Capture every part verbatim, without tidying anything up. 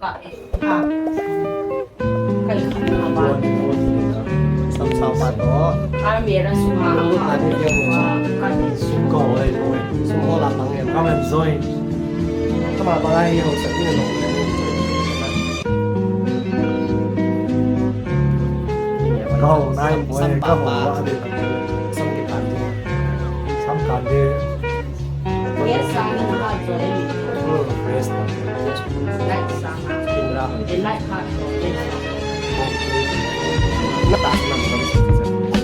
Ka, ka, ka, ka, Sam sao pa to. Ka mera suma. Ani dia mo. Ka. Sum ko lai mo. Sum ko la pang. Come and join. Come on, ba lai ho sa ni no. Go, nai mo. Sam pa. Go, ba de. Sam ki pa. Sam ka de. Yes, sang ni ha jo le ni. Yes. Light sang. Light ha jo le.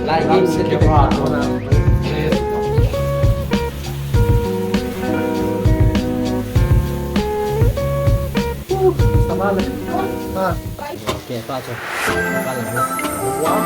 Light game se ke pa. Sama le. Ha. Okay, pa cho. Pa le. Wow.